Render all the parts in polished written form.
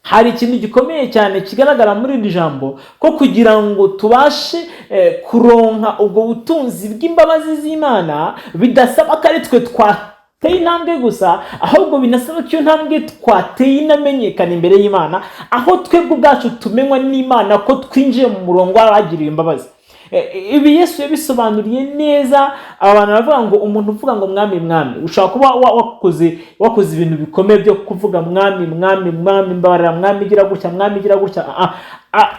Hari ikintu gikomeye cyane kigaragara muri iri jambo, ko kugira ngo tubashe kuronka ubwo butunzi bw'imbabazi z'Imana, bidasaba ko ari twe twateye intambwe gusa, ahubwo binasaba ko iyo ntambwe twateye inamenyekana imbere y'Imana, aho twebwe ubwacu tumenywa n'Imana ko twinjiye mu murongo w'abagiriwe imbabazi. Ibi Yesu yabisobanuriye neza aba bantu, baravuga ngo umuntu uvuga ngo "Mwami, Mwami", ushobora kuba wakoze ibintu bikomeye byo kuvuga "Mwami, Mwami, Mwami, mbabarira, Mwami, gira gutya, Mwami, gira gutya".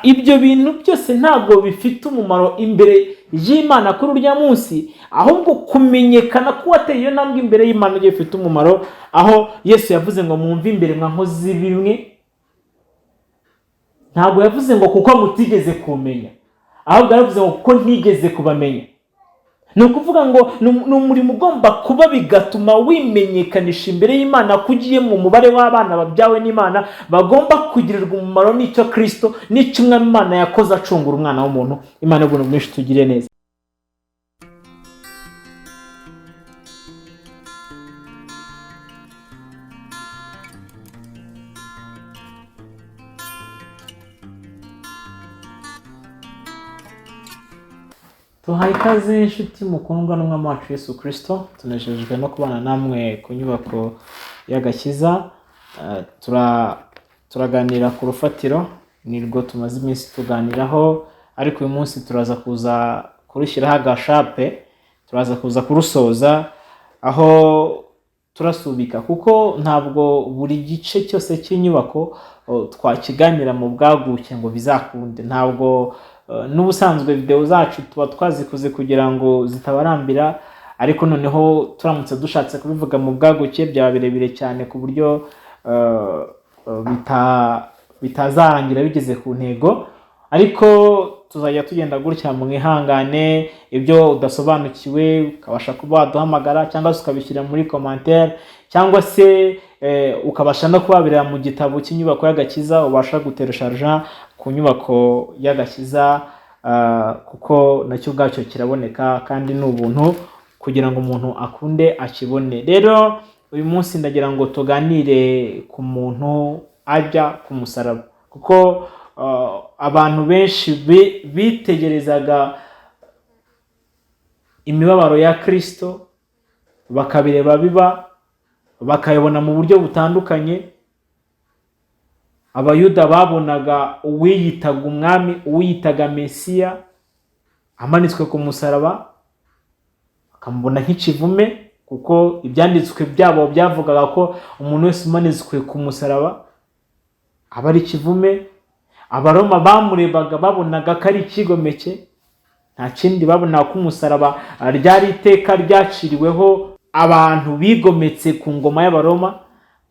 Ibyo bintu byose ntabwo bifite umumaro imbere y'Imana kuri urya munsi, ahubwo kumenyekana ko wateye iyo ntambwe imbere y'Imana nibyo bifite umumaro, aho Yesu yavuze ngo "Mwumve imbere mwa nkozi bimwe". Ntabwo yavuze ngo kuko mutigeze kumenya, ahubwo yaravuze ngo kuko ntigeze kubamenya. Ni ukuvuga ngo ni umurimo ugomba kuba, bigatuma wimenyekanisha imbere y'Imana ko ugiye mu mubare w'abana babyawe n'Imana, bagomba kugirirwa umumaro n'icyo Kirisito, n'icyo Umwami Imana yakoze acungura umwana w'umuntu. Imana y'ubuntu bwinshi tugire neza. Tuhaye ikaze inshuti mukundwa n'Umwami wacu Yesu Kirisito. Tunejejwe no kubana namwe ku nyubako y'agakiza. Turaganira ku rufatiro, nirwo tumaze iminsi tuganiraho, ariko uyu munsi turaza kuza kurushyiraho agashape, turaza kuza kurusoza, aho turasubika, kuko ntabwo buri gice cyose cy'inyubako twakiganira mu bwaguke ngo bizakunde. Ntabwo n'ubusanzwe videwo zacu tuba twazikoze kugira ngo zitabarambira, ariko noneho turamutse dushatse kubivuga mu bwaguke byaba birebire cyane ku buryo bitazarangira bigeze ku ntego. Ariko tuzajya tugenda gutya, mwihangane. Ibyo udasobanukiwe ukabasha kuba waduhamagara, cyangwa se ukabishyira muri commentaire, cyangwa se ukabasha no kubabirira mu gitabo cy'inyubako y'agakiza ubasha gutereshaja ku nyubako y'agakiza, kuko nacyo ubwacyo kiraboneka kandi ni ubuntu kugira ngo umuntu akunde akibone. Rero uyu munsi ndagira ngo tuganire ku muntu ajya ku musaraba, kuko abantu benshi bitegerezaga imibabaro ya Kirisito, bakabireba biba, bakayibona mu buryo butandukanye. Abayuda babonaga uwiyitaga umwami, uwiyitaga Mesiya, amanitswe ku musaraba, bakamubona nk'ikivume, kuko ibyanditswe byabo byavugaga ko umuntu wese umanitswe ku musaraba aba ari ikivume. Abaroma bamurebaga babonaga ko ari ikigomeke, nta kindi babonaga ko umusaraba ryari iteka ryaciriweho abantu bigometse ku ngoma y'Abaroma.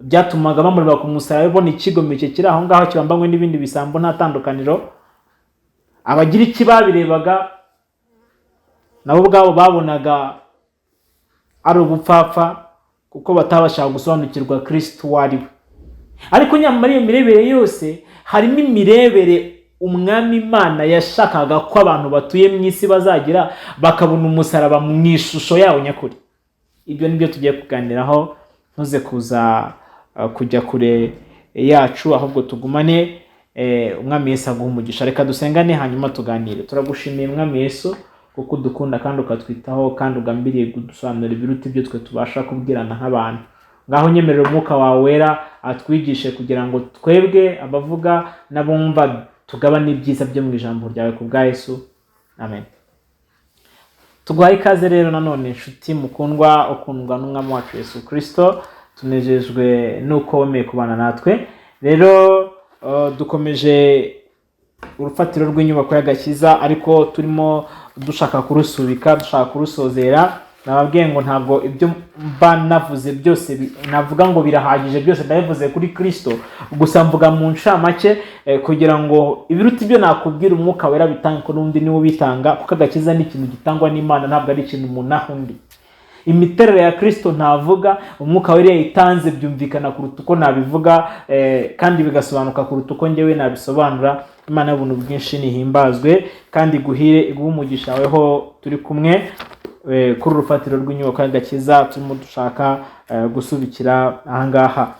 Byatumaga bamureba ku musaraba babona ikigomeke kiri aho ngaho kibambanywe n'ibindi bisambo, nta tandukaniro. Abagiriki babirebaga nabo ubwabo babonaga ari ubupfapfa, kuko batabashaga gusobanukirwa Kristo uwo ari we. Ariko nyamara iyo mirebere yose, harimo imirebere Umwami Imana yashakaga ko abantu batuye mu isi bazagira, bakabona umusaraba mu ishusho yawo nyakuri. Ibyo nibyo tugiye kuganiraho. Ntuze kuza kujya kure yacu, ahubwo tugumane. Umwami Yesu aguha umugisha. Reka dusengane hanyuma tuganire. Turagushimiye, Mwami Yesu, kuko udukunda kandi ukatwitaho, kandi ugambiriye kudusobanurira ibiruta ibyo twe tubasha kubwirana nk'abantu. Ngaho nyemerera Umwuka wawe Wera atwigishe, kugira ngo twebwe abavuga n'abumva tugabane ibyiza byo mu ijambo ryawe, ku bwa Yesu, amen. Tuguhaye ikaze rero nanone, inshuti mukundwa, ukundwa n'Umwami wacu Yesu Kirisito. Tunejejwe n'uko wemeye kubana natwe. Rero dukomeje urufatiro rw'inyubako y'agakiza, ariko turimo dushaka kurusubika, dushaka kurusozera. Nababwiye ngo ntabwo ibyo mba navuze byose navuga ngo birahagije, byose ndabivuze kuri Kirisito gusa. Mvuga mu ncamake kugira ngo ibiruta ibyo nakubwira Umwuka Wera bitanga, ko n'undi niwe ubitanga, kuko agakiza ni ikintu gitangwa n'Imana, ntabwo ari ikintu umuntu aha undi. Imiterere ya Kirisito ntavuga, Umwuka Wera yayitanze, byumvikana kuruta uko nabivuga, kandi bigasobanuka kuruta uko njyewe nabisobanura. Imana y'ubuntu bwinshi nihimbazwe kandi iguhire, iguhe umugisha weho turi kumwe kuri urufatiro rw'inyubako y'agakiza turimo dushaka gusubikira ahangaha.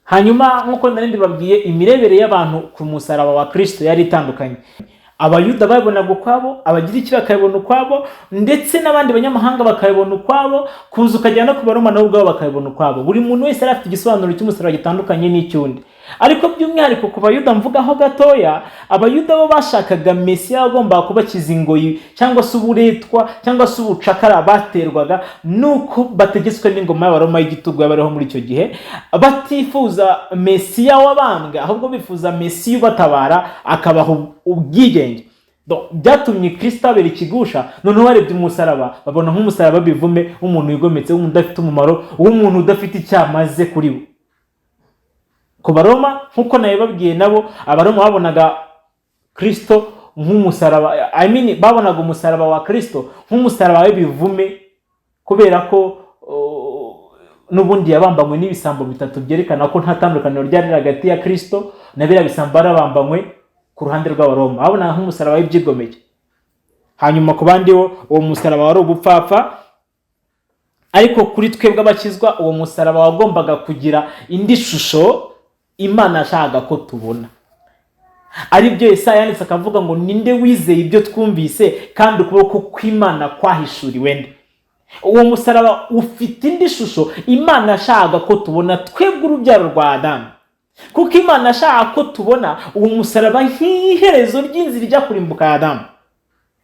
Hanyuma nk'uko nari mbibabwiye, imirebere y'abantu ku musaraba wa Kristo yari itandukanye. Abayuda babibonaga ukwabo, Abagiriki bakabibona ukwabo, ndetse n'abandi banyamahanga bakabibona ukwabo, kuza ukagera no ku Baroma nabo ubwabo bakabibona ukwabo. Buri muntu wese yari afite igisobanuro cy'umusaraba gitandukanye n'icy'undi. Ariko by'umwihariko ku Bayuda mvugaho gatoya, Abayuda bo bashakaga Mesiya wagombaga kubakiza ingoyi cyangwa se uburetwa cyangwa se ubucakara baterwaga nuko bategetswe n'ingoma y'Abaroma y'igitugu yabariho muri icyo gihe, batifuza Mesiya wabambwe, ahubwo bifuza Mesiya ubatabara akabaha ubwigenge. Byatumye Kristo abera ikigusha. Noneho barebye umusaraba babona nk'umusaraba bivume w'umuntu wigometse, w'umuntu udafite umumaro, w'umuntu udafite icyo amaze kuri bo. Ku Baroma, nk'uko nabibabwiye, nabo Abaroma babonaga Kristo nk'umusaraba, I mean, babonaga umusaraba wa Kristo nk'umusaraba w'ibivume, kubera ko n'ubundi yabambanywe n'ibisambo bitatu, byerekana ko nta tandukaniro ryari hagati ya Kristo na biriya bisambo barabambanywe. Ku ruhande rw'Abaroma babonaga nk'umusaraba w'ibyigomeke. Hanyuma ku bandi bo uwo musaraba wari ubupfapfa, ariko kuri twebwe abakizwa uwo musaraba wagombaga kugira indi shusho Imana yashakaga ko tubona, ari byo Yesaya yanditse akavuga ngo: "Ninde wizeye ibyo twumvise, kandi ukuboko kw'Imana kwahishuriwe nde?" Uwo musaraba ufite indi shusho Imana yashakaga ko tubona twebwe urubyaro rwa Adamu, kuko Imana yashakaga ko tubona uwo musaraba nk'iherezo ry'inzira ijya kurimbuka ya Adamu.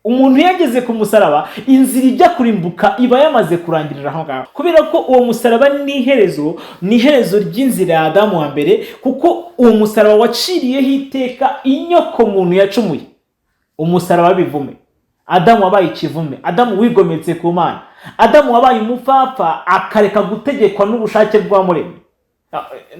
Umuntu iyo ageze ku musaraba, inzira ijya kurimbuka iba yamaze kurangirira aho ngaho, kubera ko uwo musaraba ni iherezo ry'inzira ya Adamu wa mbere, kuko uwo musaraba waciriyeho iteka inyoko muntu yacumuye. Umusaraba w'ibivume, Adamu wabaye ikivume, Adamu wigometse ku Mana, Adamu wabaye umupfapfa akareka gutegekwa n'ubushake bw'Uwamuremye.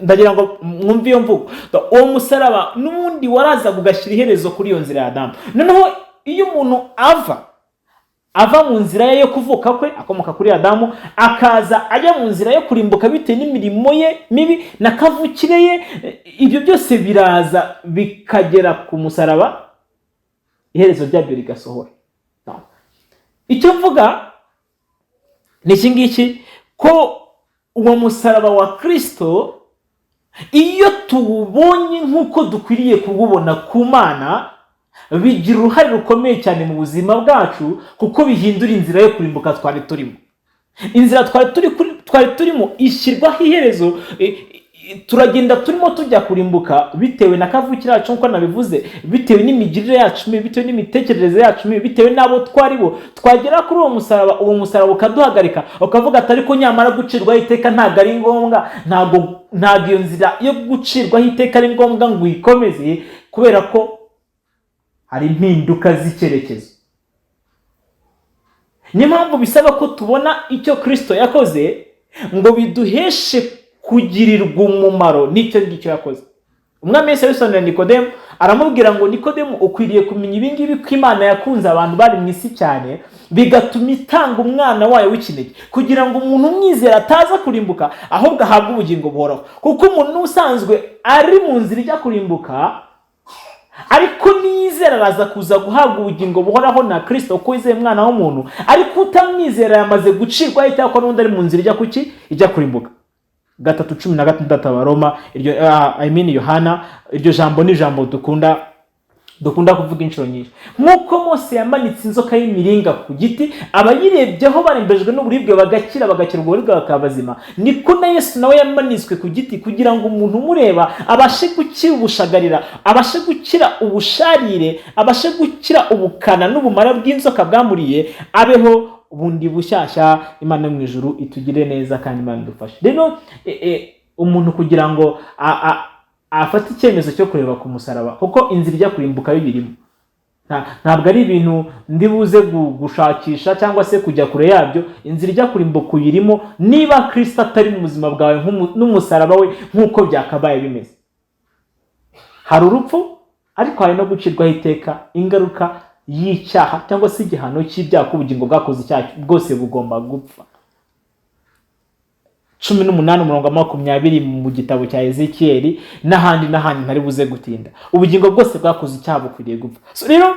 Ndagira ngo mwumve iyo mvugo. Uwo musaraba n'ubundi warazaga ugashyira iherezo kuri iyo nzira ya Adamu. Noneho iyo umuntu ava mu nzira ye yo kuvuka kwe akomoka kuri Adamu, akaza ajya mu nzira yo kurimbuka bitewe n'imirimo ye mibi na kavukire ye, ibyo byose biraza bikagera ku musaraba, iherezo ryabyo rigasohora. Icyo mvuga ni iki ngiki, ko uwo musaraba wa Kirisito iyo tuwubonye nk'uko dukwiriye kuwubona ku Mana, bigira uruhare rukomeye cyane mu buzima bwacu, kuko bihindura inzira yo kurimbuka twari turimo. Inzira twari turimo ishyirwaho iherezo. Turagenda turimo tujya kurimbuka bitewe na kavukire yacu nk'uko nabivuze, bitewe n'imigirire yacu mibi, bitewe n'imitekerereze yacu mibi, bitewe n'abo twari bo. Twagera kuri uwo musaraba, uwo musaraba ukaduhagarika, ukavuga ati: "Ariko nyamara gucirwaho iteka ntabwo ari ngombwa, ntabwo iyo nzira yo gucirwaho iteka ari ngombwa ngo uyikomeze," kubera ko hari impinduka z'icyerekezo. Niyo mpamvu bisaba ko tubona icyo Kirisito yakoze ngo biduheshe kugirirwa umumaro n'icyo ngicyo yakoze. Umwami Yesu yabisobanurira Nikodemu, aramubwira ngo: "Nikodemu, ukwiriye kumenya ibi ngibi, ko Imana yakunze abantu bari mu isi cyane, bigatuma itanga umwana wayo w'ikinege, kugira ngo umuntu umwizera ataza kurimbuka, ahubwo ahabwe ubugingo buhoraho." Kuko umuntu usanzwe ari mu nzira ijya kurimbuka, ariko niyizera araza kuza guhabwa ubugingo buhoraho na Kirisito, kuko wizeye umwana w'umuntu. Ariko utamwizera yamaze gucirwaho iteka, ko n'undi ari mu nzira ijya kuki? Ijya kurimbuka. 3:16 Abaroma, iryo I mean Yohana, iryo jambo ni ijambo dukunda kuvuga inshuro nyinshi. Nk'uko Mose yamanitse inzoka y'imiringa ku giti, abayirebyeho barembejwe n'uburibwe bagakira, bagakira ubwo buribwe bakaba bazima, niko na Yesu nawe yamanitswe ku giti kugira ngo umuntu umureba abashe gukira ubushagarira, abashe gukira ubusharire, abashe gukira ubukana n'ubumara bw'inzoka bwamuriye, abeho bundi bushyashya. Imana yo mu ijuru itugire neza kandi Imana idufashe. Rero umuntu kugira ngo afate icyemezo cyo kureba ku musaraba, kuko inzira ijya kurimbuka bibirimo, ntabwo ari ibintu ndi buze gushakisha cyangwa se kujya kure yabyo. Inzira ijya kurimbuka uyirimo niba Kirisito atari mu buzima bwawe n'umusaraba we nk'uko byakabaye bimeze. Hari urupfu, ariko hari no gucirwaho iteka, ingaruka y'icyaha cyangwa se igihano cy'ibyaha, ko ubugingo bwakoze icyaha bwose bugomba gupfa. 18 umurongo wa 20 mu gitabo cya Ezekiyeli, n'ahandi n'ahandi ntari buze gutinda. Ubugingo bwose bwakoze icyaha bukwiriye gupfa. So rero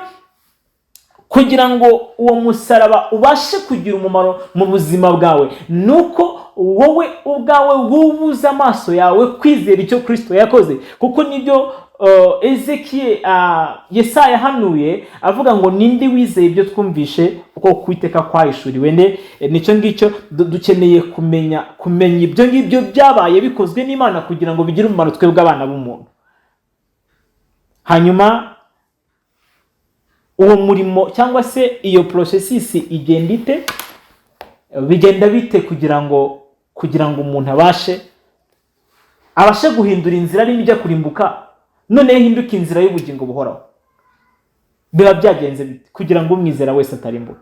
Kugira ngo uwo musaraba ubashe kugira umumaro mu buzima bwawe, ni uko wowe ubwawe wubuza amaso yawe kwizera icyo Kirisito yakoze, kuko nibyo Ezekiel, Yesaya yahanuye avuga ngo: "Ninde wizeye ibyo twumvishe? Uko kwiteka kwahishuriwe nde?" Nicyo ngicyo dukeneye kumenya ibyo ngibyo byabaye bikozwe n'Imana kugira ngo bigire umumaro twebwe abana b'umuntu. Hanyuma uwo murimo cyangwa se iyo processus igenda ite? Bigenda bite kugira ngo umuntu abashe guhindura inzira arimo ijya kurimbuka, noneho ihinduke inzira y'ubugingo buhoraho? Biba byagenze bite kugira ngo umwizera wese atarimbuka,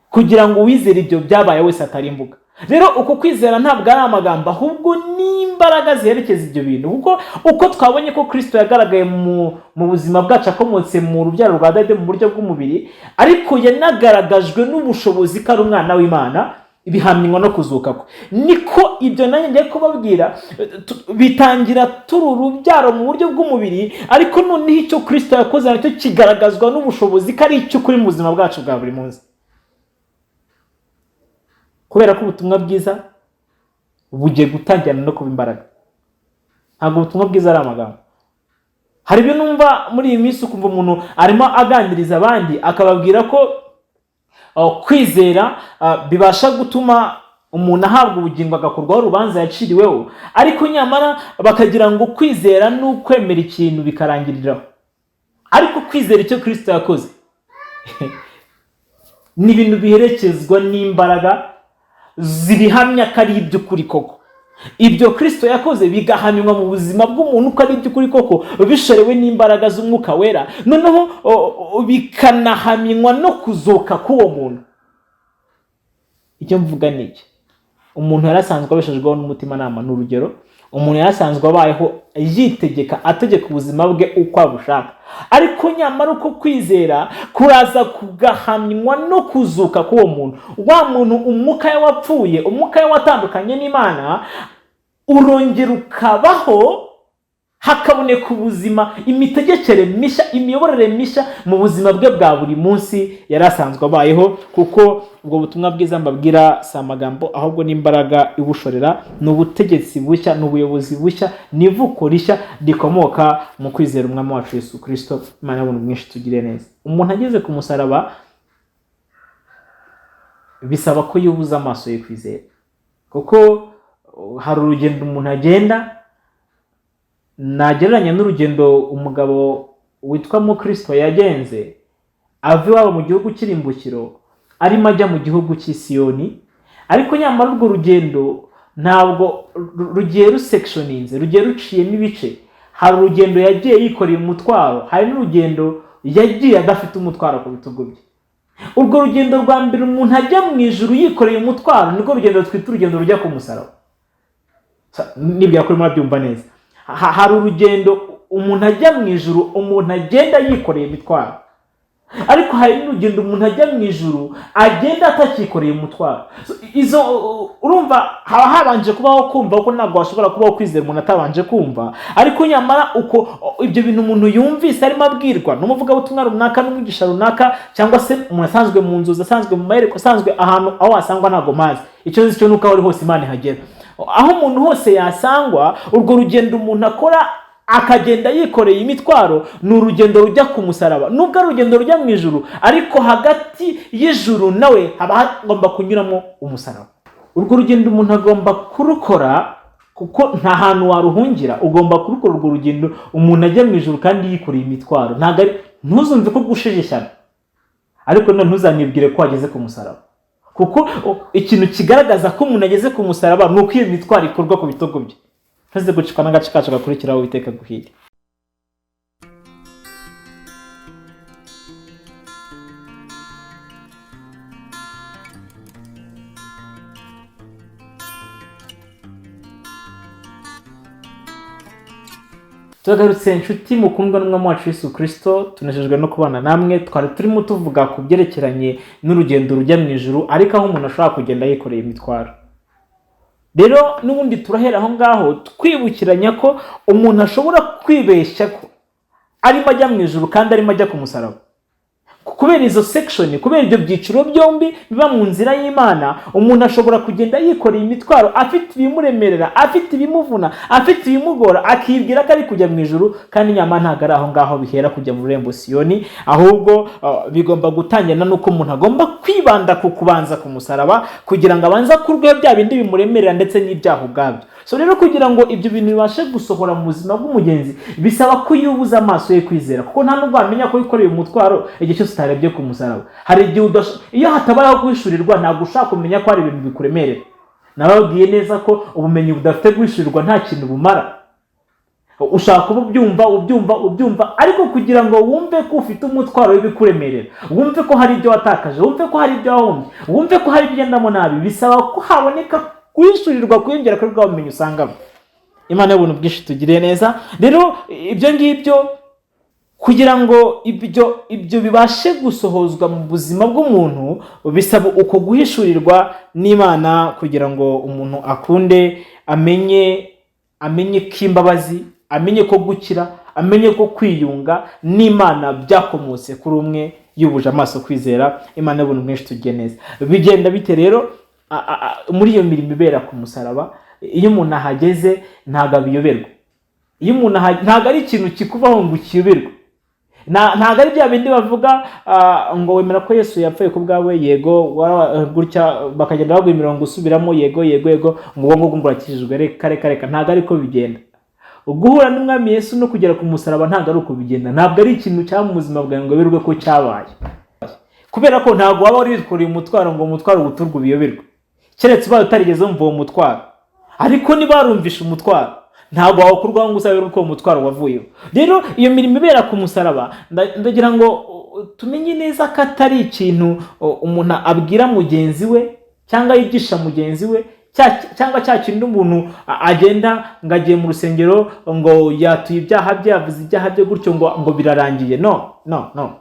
kugira ngo uwizere ibyo byabaye wese atarimbuka? Rero uko kwizera ntabwo ari amagambo, ahubwo ni imbaraga ziherekeza ibyo bintu, kuko uko twabonye ko Kirisito yagaragaye mu buzima bwacu akomotse mu rubyaro rwa Dawidi mu buryo bw'umubiri, ariko yanagaragajwe n'ubushobozi ko ari umwana w'Imana, bihamywa no kuzuka kwe, niko ibyo nanjye ngiye kubabwira. Bitangira turi urubyaro mu buryo bw'umubiri, ariko noneho icyo Kirisito yakoze nacyo kigaragazwa n'ubushobozi ko ari icy'ukuri mu buzima bwacu bwa buri munsi, kubera ko ubutumwa bwiza bugiye gutangirana no kuba imbaraga. Ntabwo ubutumwa bwiza ari amagambo. Hari ibyo numva muri iyi minsi, ukumva umuntu arimo aganiriza abandi akababwira ko kwizera bibasha gutuma umuntu ahabwa ubugingo, agakurwaho urubanza yaciriweho, ariko nyamara bakagira ngo kwizera ni ukwemera ikintu bikarangiriraho. Ariko kwizera icyo Kirisito yakoze ni ibintu biherekezwa n'imbaraga zibihamya ko ari iby'ukuri koko. Ibyo Kirisito yakoze bigahamywa mu buzima bw'umuntu ko ari iby'ukuri koko, bishorewe n'imbaraga z'Umwuka Wera, noneho bikanahamywa no kuzuka k'uwo muntu. Icyo mvuga ni iki: umuntu yari asanzwe abeshejweho n'umutimanama, ni urugero, umuntu yari asanzwe abayeho yitegeka, ategeka ubuzima bwe uko abushaka, ariko nyamara uko kwizera kuraza kugahamywa no kuzuka k'uwo muntu. Wa muntu umwuka we wapfuye, umwuka we watandukanye n'Imana, urongera ukabaho, hakaboneka ubuzima, imitegekere mishya, imiyoborere mishya mu buzima bwe bwa buri munsi yari asanzwe abayeho, kuko ubwo butumwa bwiza mbabwira si amagambo, ahubwo n'imbaraga ibushorera, ni ubutegetsi bushya, ni ubuyobozi bushya, ni ivuko rishya rikomoka mu kwizera Umwami wacu Yesu Kirisito. Imana y'ubuntu bwinshi tugire neza. Umuntu ageze ku musaraba, bisaba ko yubuza amaso ye kwizera, kuko hari urugendo umuntu agenda nagereranya n'urugendo umugabo witwa Mukristo yagenze ava iwabo mu gihugu cy'irimbukiro, arimo ajya mu gihugu cy'Isiyoni. Ariko nyamara urwo rugendo ntabwo rugiye rusectioninze, rugiye ruciyemo ibice. Hari urugendo yagiye yikoreye umutwaro, hari n'urugendo yagiye adafite umutwaro ku bitugu bye. Urwo rugendo rwa mbere umuntu ajya mu ijuru yikoreye umutwaro, nirwo rugendo twita urugendo rujya ku musaraba. Nibwira ko urimo urabyumva neza. Hari urugendo umuntu ajya mu ijuru, umuntu agenda yikoreye imitwaro, ariko hari n'urugendo umuntu ajya mu ijuru agenda atakikoreye umutwaro. So, izo urumva haba habanje kubaho kumva, ko ntabwo hashobora kubaho kwizera umuntu atabanje kumva. Ariko nyamara uko ibyo bintu umuntu yumvise arimo abwirwa n'umuvugabutumwa runaka, n'umwigisha runaka, cyangwa se umuntu asanzwe mu nzozi, asanzwe mu mayerekwa, asanzwe ahantu aho wasangwa ntabwo mpazi, icyo nzi cyo ni uko aho uri hose Imana ihagera. Aho umuntu hose yasangwa, urwo rugendo umuntu akora akagenda yikoreye imitwaro ni urugendo rujya ku musaraba. Nubwo ari urugendo rujya mu ijuru, ariko hagati y'ijuru nawe haba hagomba kunyuramo umusaraba. Urwo rugendo umuntu agomba kurukora, kuko nta hantu waruhungira, ugomba kurukora. Urwo rugendo umuntu ajya mu ijuru kandi yikoreye imitwaro, ntabwo ari, ntuzumve ko ugushije ishyano, ariko none ntuzanibwire ko wageze ku musaraba, kuko ikintu kigaragaza ko umuntu ageze ku musaraba ni uko iyo mitwaro ikurwa ku bitugu bye. Ntuze gucikwa n'agace kacu gakurikiraho. Uwiteka guhire. Turagarutse, inshuti mukundwa n'Umwami wacu Yesu Kirisito. Tunejejwe no kubana namwe. Twari turimo tuvuga ku byerekeranye n'urugendo rujya mu ijuru, ariko aho umuntu ashobora kugenda yikoreye imitwaro. Rero n'ubundi turahera aho ngaho, twibukiranya ko umuntu ashobora kwibeshya ko arimo ajya mu ijuru kandi arimo ajya ku musaraba. Kubera izo section, kubera ibyo byiciro byombi biba mu nzira y'Imana, umuntu ashobora kugenda yikoreye imitwaro, afite ibimuremerera, afite ibimuvuna, afite ibimugora, akibwira ko ari kujya mu ijuru, kandi nyamara ntabwo ari aho ngaho bihera kujya mu rurembo Siyoni. Ahubwo bigomba gutangirana n'uko umuntu agomba kwibanda ku kubanza ku musaraba, kugira ngo abanze akurweho bya bindi bimuremerera ndetse n'ibyaha ubwabyo. So rero, kugira ngo ibyo bintu bibashe gusohora mu buzima bw'umugenzi, bisaba ko yubuza amaso ye kwizera, kuko nta nubwo wamenya ko wikoreye umutwaro igihe cyose utarebye ku musaraba. Hari igihe iyo hatabayeho guhishurirwa, ntabwo ushaka kumenya ko hari ibintu bikuremerera. Nababwiye neza ko ubumenyi budafite guhishurirwa nta kintu bumara. Ushaka kuba ubyumva, ubyumva, ubyumva, ariko kugira ngo wumve ko ufite umutwaro w'ibikuremerera, wumve ko hari ibyo watakaje, wumve ko hari ibyo wahombye, wumve ko hari ibyo ugendamo nabi, bisaba ko haboneka guhishurirwa kwiyongera kuri bwa bumenyi usangamo. Imana y'ubuntu bwinshi tugiriye neza. Rero ibyo ngibyo, kugira ngo ibyo bibashe gusohozwa mu buzima bw'umuntu, bisaba uko guhishurirwa n'Imana, kugira ngo umuntu akunde amenye ko imbabazi, amenye ko gukira, amenye ko kwiyunga n'Imana byakomotse kuri umwe yubuje amaso kwizera. Imana y'ubuntu bwinshi tugiye neza. Bigenda bite rero muri iyo mirimo ibera ku musaraba? Iyo umuntu ahageze ntabwo abiyoberwa. Iyo umuntu ntabwo ari ikintu kikuvaho ngo ukiyoberwe. Ntabwo ari bya bindi bavuga ngo wemera ko Yesu yapfuye ku bwawe, yego, gutya, bakagenda baguha imirongo usubiramo, yego, yego, yego, ngo ubwo ngubwo ngo urakijijwe. Reka, reka, reka, ntabwo ariko bigenda. Guhura n'Umwami Yesu no kugera ku musaraba ntabwo ari uko bigenda. Ntabwo ari ikintu cyaba mu buzima bwawe ngo biberwe ko cyabaye, kubera ko ntabwo waba wari wikoreye umutwaro ngo umutwaro uwuturwe ubiyoberwe, keretse ubaye utarigeze wumva uwo mutwaro. Ariko niba warumvishe umutwaro, ntabwo wawukurwaho ngo uzaberwe ko uwo mutwaro wavuyeho. Rero iyo mirimo ibera ku musaraba, ndagira ngo tumenye neza ko atari ikintu umuntu abwira mugenzi we cyangwa yigisha mugenzi we, cyangwa cya kintu umuntu agenda ngo agiye mu rusengero, ngo yatuye ibyaha bye, yavuze ibyaha bye gutyo, ngo birarangiye. No, no, no.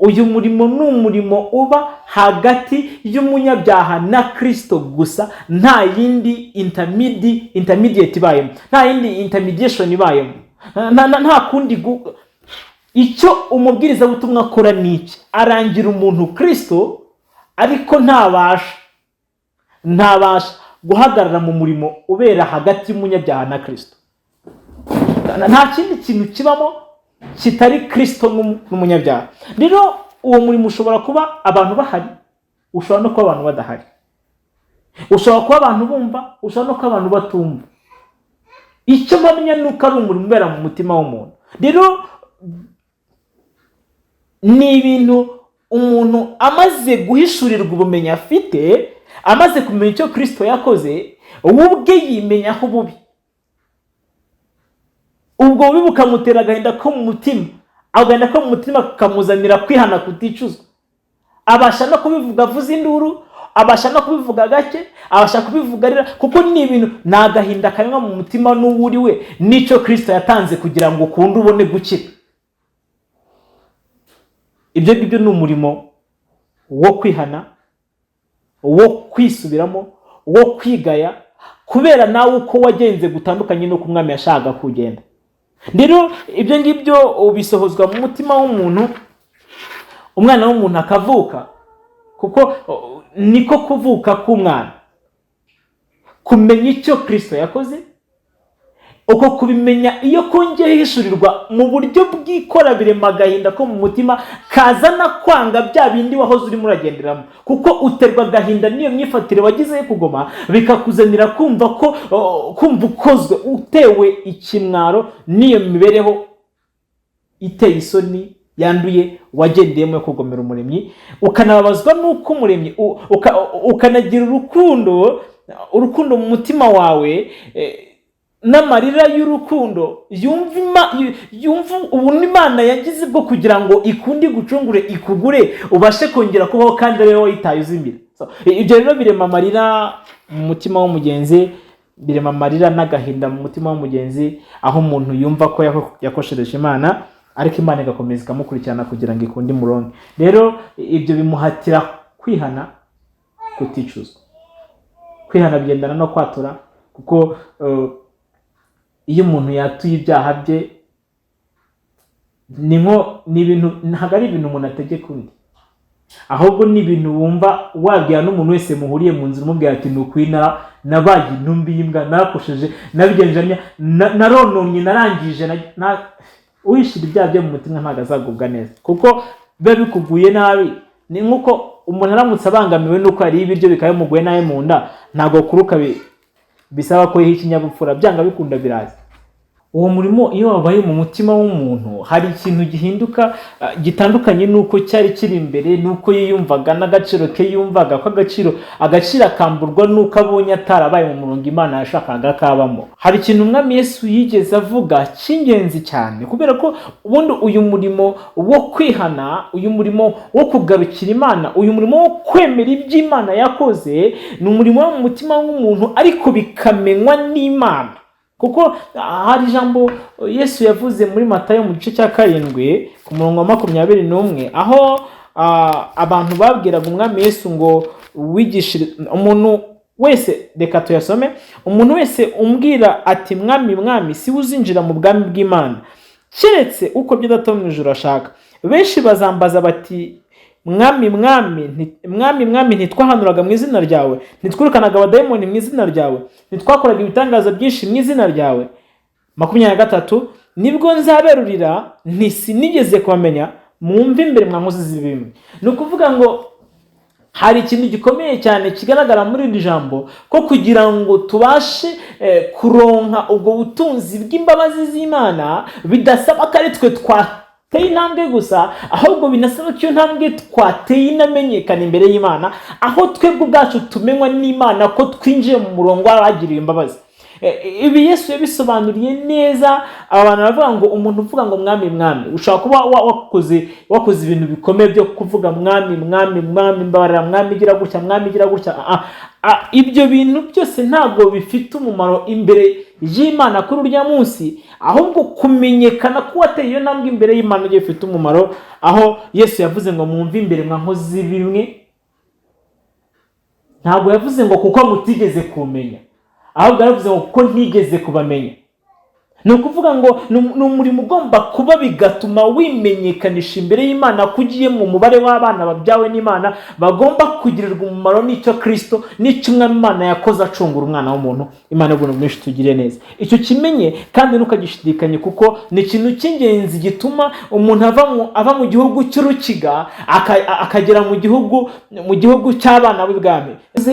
Uyu murimo ni umurimo uba hagati y'umunyabyaha na Kirisito gusa, nta yindi intermediate ibayemo, nta yindi intermediation ibayemo, nta kundi. Icyo umubwirizabutumwa akora ni iki? Arangira umuntu Kirisito, ariko ntabasha guhagarara mu murimo ubera hagati y'umunyabyaha na Kirisito. Nta kindi kintu kibamo kitari Kirisito n'umunyabyaha. Rero uwo murimo ushobora kuba abantu bahari, ushobora no kuba abantu badahari, ushobora kuba abantu bumva, ushobora no kuba abantu batumva. Icyo mpamya ni uko ari umurimo ubera mu mutima w'umuntu. Rero ni ibintu umuntu amaze guhishurirwa ubumenyi afite, amaze kumenya icyo Kirisito yakoze, we ubwe yimenyaho ububi. Ubwo bubi bukamutera agahinda ko mu mutima, agahinda ko mu mutima kakamuzanira kwihana kuticuzwa. Abasha no kubivuga avuza induru, abasha no kubivuga gake, abasha kubivuga arira, kuko ni ibintu, ni agahinda kanywa mu mutima n'uwuri we n'icyo Kirisito yatanze kugira ngo ukunde ubone gukira. Ibyo ngibyo ni umurimo wo kwihana, wo kwisubiramo, wo kwigaya, kubera nawe uko wagenze gutandukanye n'uko Umwami yashakaga kugenda. Rero ibyo ngibyo bisohozwa mu mutima w'umuntu, umwana w'umuntu akavuka, kuko niko kuvuka k'umwana, kumenya icyo Kirisito yakoze. Uko kubimenya, iyo kongeye hishurirwa mu buryo bwikora, birema agahinda ko mu mutima kazana kwanga bya bindi wahoze urimo uragenderamo, kuko uterwa agahinda n'iyo myifatire wagize yo kugoma, bikakuzanira kumva ko kumva ukozwe, utewe ikimwaro n'iyo mibereho iteye isoni, yanduye, wagendeyemo yo kugomera Umuremyi, ukanababazwa n'uko Umuremyi ukanagira urukundo mu mutima wawe, n'amarira y'urukundo yumva ubuntu Imana yagize bwo kugira ngo ikunde igucungure, ikugure, ubashe kongera kubaho, kandi ariwe wayitaye uzimira. So, ibyo rero birema amarira mu mutima w'umugenzi, birema amarira n'agahinda mu mutima w'umugenzi, aho umuntu yumva ko yakoshereje Imana, ariko Imana igakomeza ikamukurikirana kugira ngo ikunde imuronke. Rero ibyo bimuhatira kwihana kuticuzwa. Kwihana bigendana no kwatura, kuko iyo umuntu yatuye ibyaha bye Ni nko ni ibintu, ntabwo ari ibintu umuntu ategeka undi, ahubwo ni ibintu wumva wabwira n'umuntu wese muhuriye mu nzira, umubwira ati: "Ni ukuri nabaye intumbi y'imbwa, narakosheje, nabigenje ntya, narononye, narangije." Uhishira ibyaha bye mu mutima ntabwo azagubwa neza, kuko biba bikuguye nabi. Ni nk'uko umuntu aramutse abangamiwe n'uko yariye ibiryo bikaba bimuguye nabi mu nda, ntabwo kuruka bisaba ko yiha ikinyabupfura, byanga bikunda biraza. Uwo murimo iyo wabaye mu mutima w'umuntu, hari ikintu gihinduka gitandukanye n'uko cyari kiri imbere, n'uko yiyumvaga n'agaciro ke yumvaga ko agaciro akamburwa n'uko abonye atarabaye mu murongo Imana yashakaga kabamo. Hari ikintu Umwami Yesu yigeze avuga cy'ingenzi cyane, kubera ko ubundi uyu murimo wo kwihana, uyu murimo wo kugarukira Imana, uyu murimo wo kwemera ibyo Imana yakoze, ni umurimo wo mu mutima w'umuntu ariko bikamenywa n'Imana. Kuko hari ijambo Yesu yavuze muri Matayo mu gice cya 7 ku murongo wa 21, aho abantu babwiraga Umwami Yesu ngo wigishire umuntu wese. Reka tuyasome: "Umuntu wese umbwira ati: 'Mwami, Mwami,' si we uzinjira mu bwami bw'Imana, keretse uko ibyo Data wo mu ijuru ashaka. Benshi bazambaza bati: 'Mwami, Mwami, Mwami, Mwami, ntitwahanuraga mu izina ryawe? Ntitwirukanaga abadayimoni mu izina ryawe? Ntitwakoraga ibitangaza byinshi mu izina ryawe?' 23: 'Nibwo nzaberurira nti: Sinigeze kubamenya, mwumve imbere mwa nkozi z'ibibi.'" Ni ukuvuga ngo hari ikintu gikomeye cyane kigaragara muri iri jambo, ko kugira ngo tubashe kuronka ubwo butunzi bw'imbabazi z'Imana, bidasaba ko ari twe twateye intambwe gusa, ahubwo binasaba ko iyo ntambwe twateye inamenyekana imbere y'Imana, aho twebwe ubwacu tumenywa n'Imana ko twinjiye mu murongo w'abagiriwe imbabazi. Ibi Yesu yabisobanuriye neza aba bantu, baravuga ngo umuntu uvuga ngo: "Mwami, Mwami." Ushobora kuba wakoze ibintu bikomeye byo kuvuga: "Mwami, Mwami, Mwami, mbabarira, Mwami, gira gutya, Mwami, gira gutya." Ibyo bintu byose ntabwo bifite umumaro imbere y'Imana kuri urya munsi, ahubwo kumenyekana ko wateye iyo ntambwe imbere y'Imana nibyo bifite umumaro, aho Yesu yavuze ngo: "Mwumve imbere mwa nkozi bimwe." Ntabwo yavuze ngo kuko mutigeze kumenya, ahubwo yaravuze ngo kuko ntigeze kubamenya. Ni ukuvuga ngo ni umurimo ugomba kuba bigatuma wimenyekanisha imbere y'Imana ko ugiye mu mubare w'abana babyawe n'Imana, bagomba kugirirwa umumaro n'icyo Kirisito, n'icyo Umwami Imana yakoze acungura umwana w'umuntu. Imana y'ubuntu bwinshi tugire neza. Icyo kimenye kandi ntukagishidikanye, kuko ni ikintu cy'ingenzi gituma umuntu ava mu gihugu cy'urukiga akagera mu gihugu cy'abana b'ibwami.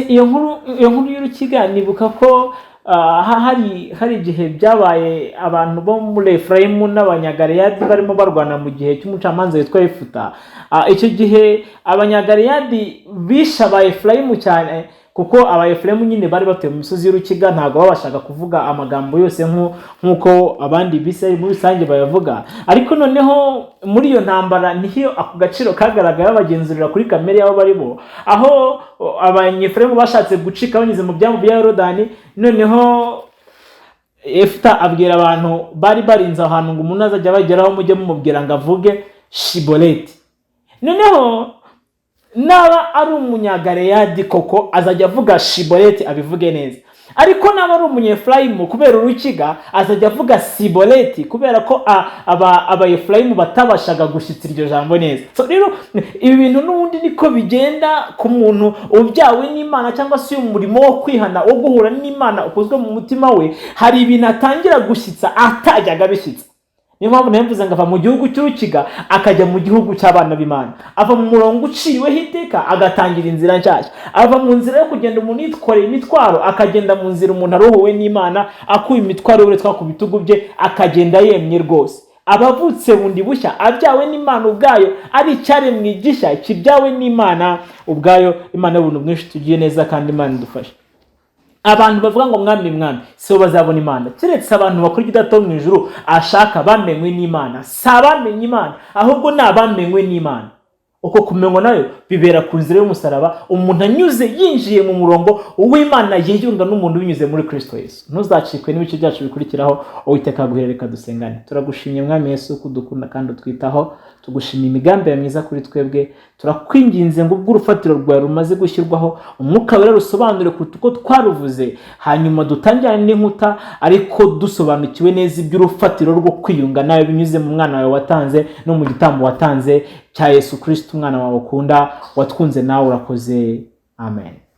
Iyo nkuru y'urukiga, nibuka ko hari igihe byabaye, abantu bo muri Efurayimu n'Abanyagaleyadi barimo barwana mu gihe cy'umucamanza witwa Yefuta. Icyo gihe Abanyagaleyadi bishe aba Efurayimu cyane, kuko aba Efurayimu nyine bari batuye mu misozi y'urukiga, ntabwo babashaga kuvuga amagambo yose nk'uko abandi Bisirayeli muri rusange bayavuga. Ariko noneho muri iyo ntambara niho ako gaciro kagaragaye, babagenzurira kuri kamere y'abo barimo, aho Abanyefurayimu bashatse gucika banyuze mu byambu bya Yorodani. Noneho Efuta abwira abantu bari barinze aho hantu ngo umuntu azajya abageraho mujye mumubwira ngo avuge "Shiboleti". Noneho naba ari Umunyagaleyadi koko azajya avuga "Shiboleti", abivuge neza, ariko naba ari Umunyefurayimu, kubera urukiga, azajya avuga "Siboleti", kubera ko Abayefurayimu batabashaga gushyitsa iryo jambo neza. So rero ibi bintu n'ubundi niko bigenda ku muntu ubyawe n'Imana, cyangwa se uyu murimo wo kwihana, wo guhura n'Imana ukozwe mu mutima we, hari ibintu atangira gushyitsa atajyaga abishyitsa. Niyo mpamvu nayo mvuze ngo ava mu gihugu cy'urukiga akajya mu gihugu cy'abana b'Imana, ava mu murongo uciriweho iteka agatangira inzira nshyashya, ava mu nzira yo kugenda umuntu yitkoreye imitwaro, akagenda mu nzira umuntu arohowe n'Imana, akuye imitwaro y'uburetwa ku bitugu bye, akagenda yemye rwose. Aba avutse bundi bushya, abyawe n'Imana ubwayo, ari icyaremwe gishya kibyawe n'Imana ubwayo. Imana y'ubuntu bwinshi tugiye neza kandi Imana idufashe. Abantu bavuga ngo: "Mwami, Mwami", si bo bazabona Imana, keretse abantu bakora ibyo Data wo mu ijuru ashaka, bamenywe n'Imana. Si abamenye Imana, ahubwo ni abamenywe n'Imana. Uko kumenywa nayo bibera ku nzira y'umusaraba, umuntu anyuze yinjiye mu murongo w'Imana, yiyunga n'umuntu binyuze muri Kristo Yesu. Ntuzacikwe n'ibice byacu bikurikiraho. Uwiteka aguhere. Reka dusengane. Turagushimye, Mwami Yesu, ko udukunda kandi utwitaho. Tugushimiye imigambi yawe myiza kuri twebwe. Turakwinginze ngo ubwo urufatiro rwawe rumaze gushyirwaho, Umwuka Wera rusobanure kuruta uko twaruvuze, hanyuma dutangirane n'inkuta ariko dusobanukiwe neza iby'urufatiro rwo kwiyunga nawe binyuze mu mwana wawe watanze no mu gitambo watanze cya Yesu Kristo, umwana wawe ukunda watwunze nawe. Urakoze, amen.